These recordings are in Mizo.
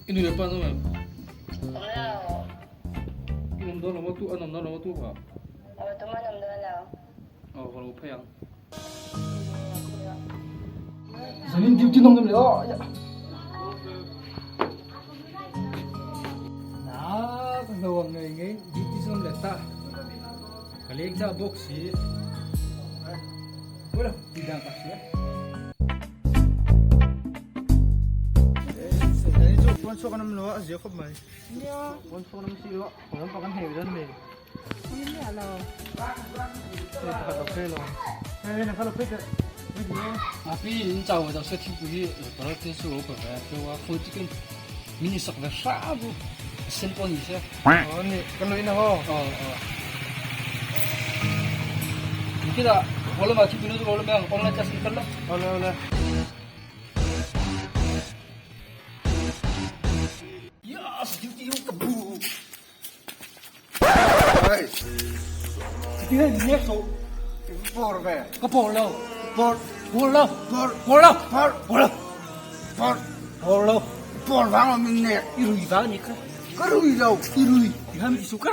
I nu leh pa an awm em? Awm lo. I awm dawn lo maw tu an awm dawn lo maw tu kha? Aw tum an awm dawn lo. Aw ka lo phei ang. Zanin duty nawm em le aw. Na ka hlo ang ngei ngei duty zawm leh ta. Ka leng cha bawk si. Bawla ti dan ka hria. Pawn chhuak an awm lo a, a zia khawp mai. Pawn chhuak an awm si lo a, haw lampang an hei dan mai. Hei pakhat lo phei lo. Hei nang kha lo phei teh. A pi in chau ve se thingpui hi paral te chu lo pe ve a keu a khawi tikin min i sak ve hram u a sen pawh ni se. Aw ni kan lo in ang aw. Aw aw. Nikita haw lamah thingpui no chu lo la mai ang online class in kal la. Awle awle. Yes duty ho ka bu. Ka por lo. Por. Por lo. Por. Por lo. Por. Por lo. Por. Por lo. Por vang lo min nek. I rui vang ni kha. Ka rui lo. I rui. I ham i su ka.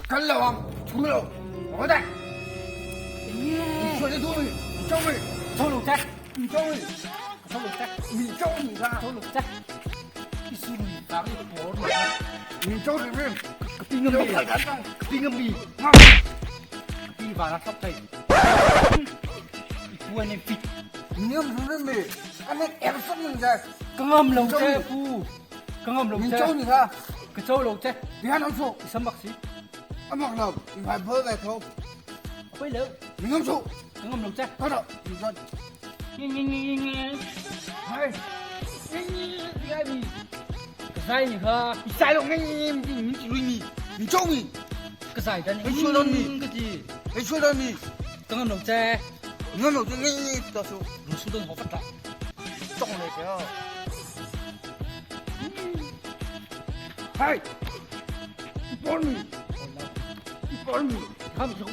Kal lo ang. Thu lo. Có đây. Chuyện đi thôi. Cho mày. Cho lo chắc. Cho mày. Cho lo chắc. Mình cho mình ra. Cho lo chắc. I su rui vang i por ni. Mình cho mình mình. Ka pi ngam mi. Ka pi ngam mi. Ka pi vang a sap thei. I pu an em fit. Mình ngam mình mình. Anh em em sống mình ra. Ka ngam lo che pu. Ka ngam lo Mình che. cho mình ra. Ka cho lo che. Đi ăn ông phụ. I sam bak si. Ông mặc lộc. Mình phải bơi về thôi. Pui lo. Mình ngam phụ. Ka ngam lo che. Có đâu. Mình cho. Nge nge nge nge nge. Hay. Nge nge nge. Ka sai ni kha. Mình sai đâu nghe mình chỉ lui mình. Mình cho mình. Ka sai dan. Mình cho đâu mình. Ka ti. Mình cho đâu mình. Ka ngam lo che. Mình ngam lộc cho nghe nghe tao số. Lu su don ho fat la. Trong này kìa. Hay. Bỏ mình. Bỏ mình. Kham su.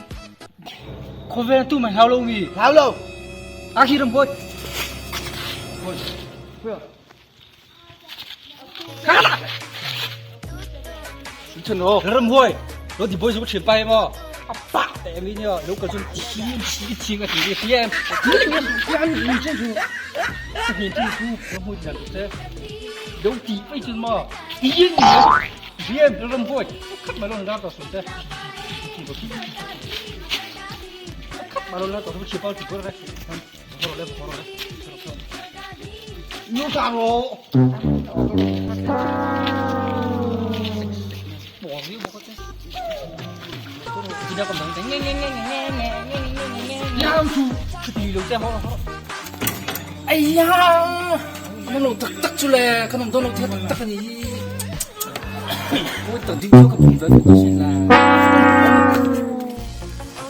Khovel tu mai hau lo mi. Hao lâu. A khi ram boi. Boi. Boi. Chen no. Ram boi. Lo ti boi su chen pai mo. A pa te mi nyo. Lo ka chun thi thi thi ka ti ti em. Ăn gì chứ gì. Nhìn ti su ram boi chan te. Lo ti pai chun mo. Ti yin ni. Ti em ram boi. Khat ma lo na ta su te. Khat ma lo na ta su chi pao chi ko ra. Ho le ho le. Nó sao rồi? bỏ cái bỏ cái chúng ta còn đóng nghe nghe nghe nghe nghe nghe nghe nghe nghe Nhà ông chủ. cái gì đâu xem không ấy da nó lột tắc tắc chú lè cái nồng tôi lột theo tắc tắc cái gì ôi tưởng chừng chưa có bùng với tôi xin là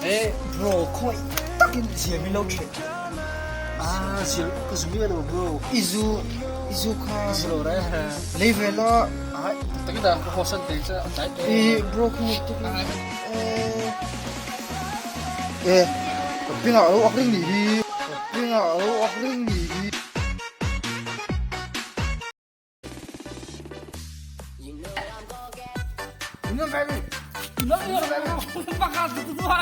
Ê, bro, không tắc in gì mình lâu chuyện. à gì cái gì vậy bro Izu, Izu kha. gì rồi đấy hả Lấy về lo. à tất cả có hồ sơ tiền chứ trái Ê, bro, không tức. Ê, ê, pin ở ốc linh đi. Pin ở ốc linh đi. Nó về đi. nó nó bắt cá từ từ thôi.